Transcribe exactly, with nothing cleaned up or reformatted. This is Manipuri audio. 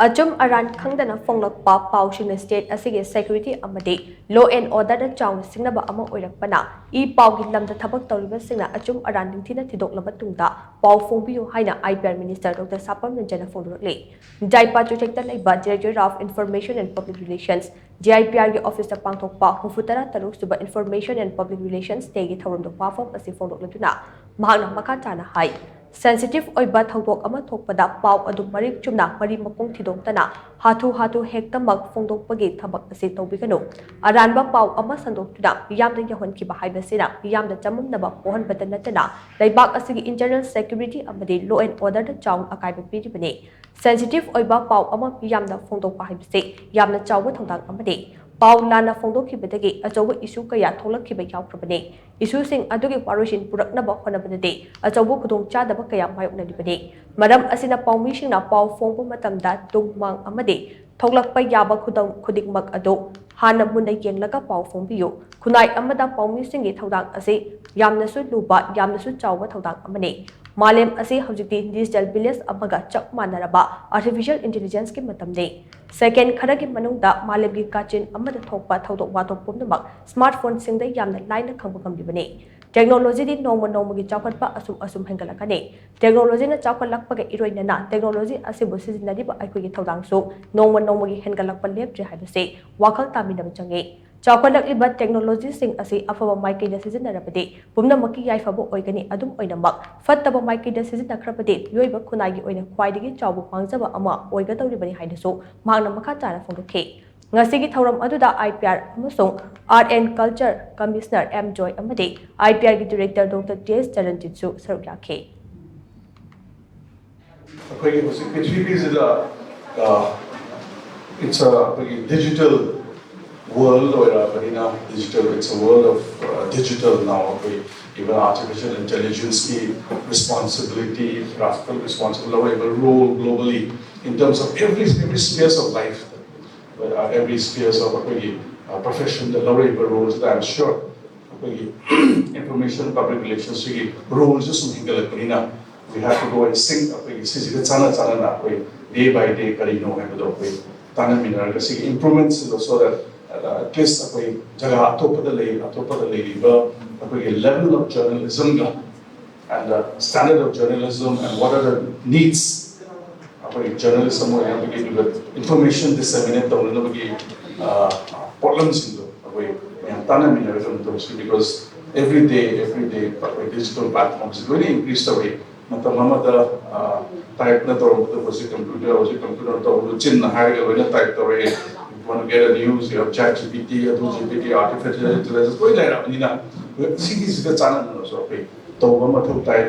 ꯑꯆꯨꯝ ꯑꯔꯥꯟ ꯈꯪꯗꯅ ꯐꯣꯡꯂꯛꯄ ꯄꯥꯎꯁꯤꯡꯅ state ꯑꯁꯤꯒꯤ security ꯑꯃꯗꯤ law and orderꯗ ꯆꯥꯎꯅ ꯁꯤꯡꯅꯕ ꯑꯃ ꯑꯣꯏꯔꯛꯄꯅ, ꯏ ꯄꯥꯎꯒꯤ ꯂꯝꯗ ꯊꯕꯛ ꯇꯧꯔꯤꯕꯁꯤꯡꯅ ꯑꯆꯨꯝ ꯑꯔꯥꯟ ꯅꯤꯡꯊꯤꯅ ꯊꯤꯗꯣꯛꯂꯕ ꯇꯨꯡꯗ ꯄꯥꯎ ꯐꯣꯡꯕꯤꯌꯨ ꯍꯥꯏꯅ I P R minister Doctor ꯁꯥꯄꯝ ꯔꯟꯖꯟꯅ ꯐꯣꯡꯗꯣꯔꯛꯂꯤ꯫ ꯖꯥꯏꯄꯥ ꯆꯨꯊꯦꯛꯇ ꯂꯩꯕ Directorate of Information and Public Relations, D I P R ꯒꯤ officeꯇ ꯄꯥꯡꯊꯣꯛꯄ ꯍꯨꯝꯐꯨꯇꯔꯥ ꯇꯔꯨꯛ ꯁꯨꯕ Information and Public Relations Dayꯒꯤ ꯊꯧꯔꯝꯗ ꯋꯥꯐꯝ ꯑꯁꯤ ꯐꯣꯡꯗꯣꯛꯂꯗꯨꯅ ꯃꯍꯥꯛꯅ ꯃꯈꯥ ꯇꯥꯅ ꯍꯥꯏ, sensitive ꯑꯣꯏꯕ ꯊꯧꯗꯣꯛ ꯑꯃ ꯊꯣꯛꯄꯗ ꯄꯥꯎ ꯑꯗꯨ ꯃꯔꯤꯛ ꯆꯨꯝꯅ ꯃꯔꯤ ꯃꯈꯣꯡ ꯊꯤꯗꯣꯛꯇꯅ ꯍꯥꯊꯨ ꯍꯥꯊꯨ ꯍꯦꯛꯇꯃꯛ ꯐꯣꯡꯗꯣꯛꯄꯒꯤ ꯊꯕꯛ ꯑꯁꯤ ꯇꯧꯕꯤꯒꯅꯨ꯫ ꯑꯔꯥꯟꯕ ꯄꯥꯎ ꯑꯃ ꯁꯟꯗꯣꯛꯇꯨꯅ ꯃꯤꯌꯥꯝꯗ ꯌꯧꯍꯟꯈꯤꯕ ꯍꯥꯏꯕꯁꯤꯅ ꯃꯤꯌꯥꯝꯗ ꯆꯃꯝꯅꯕ ꯄꯣꯛꯍꯟꯕꯇ ꯅꯠꯇꯅ ꯂꯩꯕꯥꯛ ꯑꯁꯤꯒꯤ internal security ꯑꯃꯗꯤ law and orderꯗ ꯆꯥꯎꯅ ꯑꯀꯥꯏꯕ ꯄꯤꯔꯤꯕꯅꯤ꯫ Sensitive ꯑꯣꯏꯕ ꯄꯥꯎ ꯑꯃ ꯃꯤꯌꯥꯝꯗ ꯐꯣꯡꯗꯣꯛꯄ ꯍꯥꯏꯕꯁꯤ ꯌꯥꯝꯅ ꯆꯥꯎꯕ ꯊꯧꯗꯥꯡ ꯑꯃꯅꯤ꯫ ꯄꯥꯎ ꯂꯥꯟꯅ ꯐꯣꯡꯗꯣꯛꯈꯤꯕꯗꯒꯤ ꯑꯆꯧꯕ issue ꯀꯌꯥ ꯊꯣꯛꯂꯛꯈꯤꯕ ꯌꯥꯎꯈ꯭ꯔꯕꯅꯤ꯫ Issueꯁꯤꯡ ꯑꯗꯨꯒꯤ ꯋꯥꯔꯣꯏꯁꯤꯟ ꯄꯨꯔꯛꯅꯕ ꯍꯣꯠꯅꯕꯗꯗꯤ ꯑꯆꯧꯕ ꯈꯨꯗꯣꯡꯆꯥꯗꯕ ꯀꯌꯥ ꯃꯥꯌꯣꯛꯅꯔꯤꯕꯅꯤ꯫ ꯃꯔꯝ ꯑꯁꯤꯅ ꯄꯥꯎꯃꯤꯁꯤꯡꯅ ꯄꯥꯎ ꯐꯣꯡꯕ ꯃꯇꯝꯗ ꯇꯨꯡ ꯃꯥꯡ ꯑꯃꯗꯤ ꯊꯣꯛꯂꯛꯄ ꯌꯥꯕ ꯈꯨꯗꯝ ꯈꯨꯗꯤꯡꯃꯛ ꯑꯗꯨ ꯍꯥꯟꯅ ꯃꯨꯟꯅ ꯌꯦꯡꯂꯒ ꯄꯥꯎ ꯐꯣꯡꯕꯤꯌꯨ꯫ ꯈꯨꯟꯅꯥꯏ ꯑꯃꯗ ꯄꯥꯎꯃꯤꯁꯤꯡꯒꯤ ꯊꯧꯗꯥꯡ ꯑꯁꯤ ꯌꯥꯝꯅꯁꯨ ꯂꯨꯕ, ꯌꯥꯝꯅꯁꯨ ꯆꯥꯎꯕ ꯊꯧꯗꯥꯡ ꯑꯃꯅꯤ꯫ ꯃꯥꯂꯦꯝ ꯑꯁꯤ ꯍꯧꯖꯤꯛꯇꯤ digital village ꯑꯃꯒ ꯆꯞ ꯃꯥꯟꯅꯔꯕ artificial intelligenceꯀꯤ ꯃꯇꯝꯅꯤ꯫ Second ꯈꯔꯒꯤ ꯃꯅꯨꯡꯗ ꯃꯥꯂꯦꯝꯒꯤ ꯀꯥꯆꯤꯟ ꯑꯃꯗ ꯊꯣꯛꯄ ꯊꯧꯗꯣꯛ ꯋꯥꯊꯣꯛ ꯄꯨꯝꯅꯃꯛ smartphoneꯁꯤꯡꯗ ꯌꯥꯝꯅ ꯂꯥꯏꯅ ꯈꯪꯕ ꯉꯝꯂꯤꯕꯅꯤ꯫ Technologyꯗꯤ ꯅꯣꯡꯃ ꯅꯣꯡꯃꯒꯤ ꯆꯥꯎꯈꯠꯄ ꯑꯁꯨꯝ ꯑꯁꯨꯝ ꯍꯦꯟꯒꯠꯂꯛꯀꯅꯤ꯫ Technologyꯅ ꯆꯥꯎꯈꯠꯂꯛꯄꯒ ꯏꯔꯣꯏꯅꯅ technology ꯑꯁꯤꯕꯨ ꯁꯤꯖꯤꯟꯅꯔꯤꯕ ꯑꯩꯈꯣꯏꯒꯤ ꯊꯧꯗꯥꯡꯁꯨ ꯅꯣꯡꯃ ꯅꯣꯡꯃꯒꯤ ꯍꯦꯟꯒꯠꯂꯛꯄ ꯂꯦꯞꯇ꯭ꯔꯤ ꯍꯥꯏꯕꯁꯤ ꯋꯥꯈꯜ ꯇꯥꯃꯤꯟꯅꯕ ꯆꯪꯏ꯫ ꯆꯥꯎꯈꯠꯂꯛꯂꯤꯕ technologyꯁꯤꯡ ꯑꯁꯤ ꯑꯐꯕ ꯃꯥꯏꯀꯩꯗ ꯁꯤꯖꯤꯟꯅꯔꯕꯗꯤ ꯄꯨꯝꯅꯃꯛꯀꯤ ꯌꯥꯏꯐꯕ ꯑꯣꯏꯒꯅꯤ꯫ ꯑꯗꯨꯝ ꯑꯣꯏꯅꯃꯛ, ꯐꯠꯇꯕ ꯃꯥꯏꯀꯩꯗ ꯁꯤꯖꯤꯟꯅꯈ꯭ꯔꯕꯗꯤ ꯃꯤꯑꯣꯏꯕ ꯈꯨꯟꯅꯥꯏꯒꯤ ꯑꯣꯏꯅ ꯈ꯭ꯋꯥꯏꯗꯒꯤ ꯆꯥꯎꯕ ꯃꯥꯡꯖꯕ ꯑꯃ ꯑꯣꯏꯒꯗꯧꯔꯤꯕꯅꯤ ꯍꯥꯏꯅꯁꯨ ꯃꯍꯥꯛꯅ ꯃꯈꯥ ꯇꯥꯅ ꯐꯣꯡꯗꯣꯛꯈꯤ꯫ ꯉꯁꯤꯒꯤ ꯊꯧꯔꯝ ꯑꯗꯨꯗ I P R ꯑꯃꯁꯨꯡ Art and Culture Commissioner M Joy ꯑꯃꯗꯤ I P R ꯒꯤ Director Doctor T S ꯆꯔꯟꯖꯤꯠꯁꯨ ꯁꯔꯨꯛ ꯌꯥꯈꯤ꯫ ꯑꯩꯈꯣꯏꯒꯤ ꯍꯧꯖꯤꯛ ꯄ꯭ꯔꯤꯊꯤꯕꯤꯁꯤꯗ it's a ꯑꯩꯈꯣꯏꯒꯤ digital world ꯑꯣꯏꯔꯛꯑꯕꯅꯤꯅ, digital, it's a world of digital now. ꯑꯩꯈꯣꯏ even artificial intelligenceꯀꯤ responsibility, responsible ꯂꯧꯔꯤꯕ role globally in terms of every every spheres of life, every spheres of ꯑꯩꯈꯣꯏꯒꯤ professionꯗ ꯂꯧꯔꯤꯕ roleꯁꯤꯗ I am sure ꯑꯩꯈꯣꯏꯒꯤ information public relationsꯁꯤꯒꯤ roleꯁꯨ ꯁꯨꯝ ꯍꯦꯟꯒꯠꯂꯛꯄꯅꯤꯅ We have to go in sync. ꯑꯩꯈꯣꯏꯒꯤ ꯁꯤꯁꯤꯒ ꯆꯥꯟꯅ ꯆꯥꯟꯅꯅ ꯑꯩꯈꯣꯏ day by day ꯀꯔꯤꯅꯣ ꯍꯥꯏꯕꯗꯣ ꯑꯩꯈꯣꯏ ꯇꯥꯟꯅꯃꯤꯟꯅꯔꯒ ꯁꯤꯒꯤ improvement ꯁꯤꯗ, so that at least ꯑꯩꯈꯣꯏ ꯖꯒꯥ ꯑꯇꯣꯞꯄꯗ ꯂꯩ ꯑꯇꯣꯞꯄꯗ ꯂꯩꯔꯤꯕ ꯑꯩꯈꯣꯏꯒꯤ level of journalism ꯒ and the standard of journalism and what are the needs ꯑꯩꯈꯣꯏ journalist ꯑꯃ ꯑꯣꯏꯅꯕꯒꯤ ꯑꯗꯨꯒ information disseminate ꯇꯧꯅꯅꯕꯒꯤ ꯄꯣꯠꯂꯝꯁꯤꯡꯗꯣ ꯑꯩꯈꯣꯏ ꯃꯌꯥꯝ ꯇꯥꯟꯅꯃꯤꯟꯅꯔꯒ ꯑꯗꯨꯝ ꯇꯧꯁꯤ, because every day every day ꯑꯩꯈꯣꯏ digital platform ꯁꯤ ꯂꯣꯏꯅ increase ꯇꯧꯔꯤ꯫ ꯃꯇꯝ ꯑꯃꯗ type ꯅ ꯇꯧꯔꯝꯕꯗꯣ ꯍꯧꯖꯤꯛ computer, ꯍꯧꯖꯤꯛ computer ꯇꯧꯕꯗꯣ ꯆꯤꯟꯅ ꯍꯥꯏꯔꯒ ꯂꯣꯏꯅ type ꯇꯧꯔꯛꯑꯦ꯫ If you want to get a news, you have ChatGPT, ꯑꯗꯨ GPT, artificial intelligence ꯂꯣꯏ ꯂꯩꯔꯕꯅꯤꯅ ꯁꯤꯒꯤꯁꯤꯒ ꯆꯥꯟꯅꯗꯅꯁꯨ ꯑꯩꯈꯣꯏ ꯇꯧꯕ ꯃꯊꯧ ꯇꯥꯏ꯫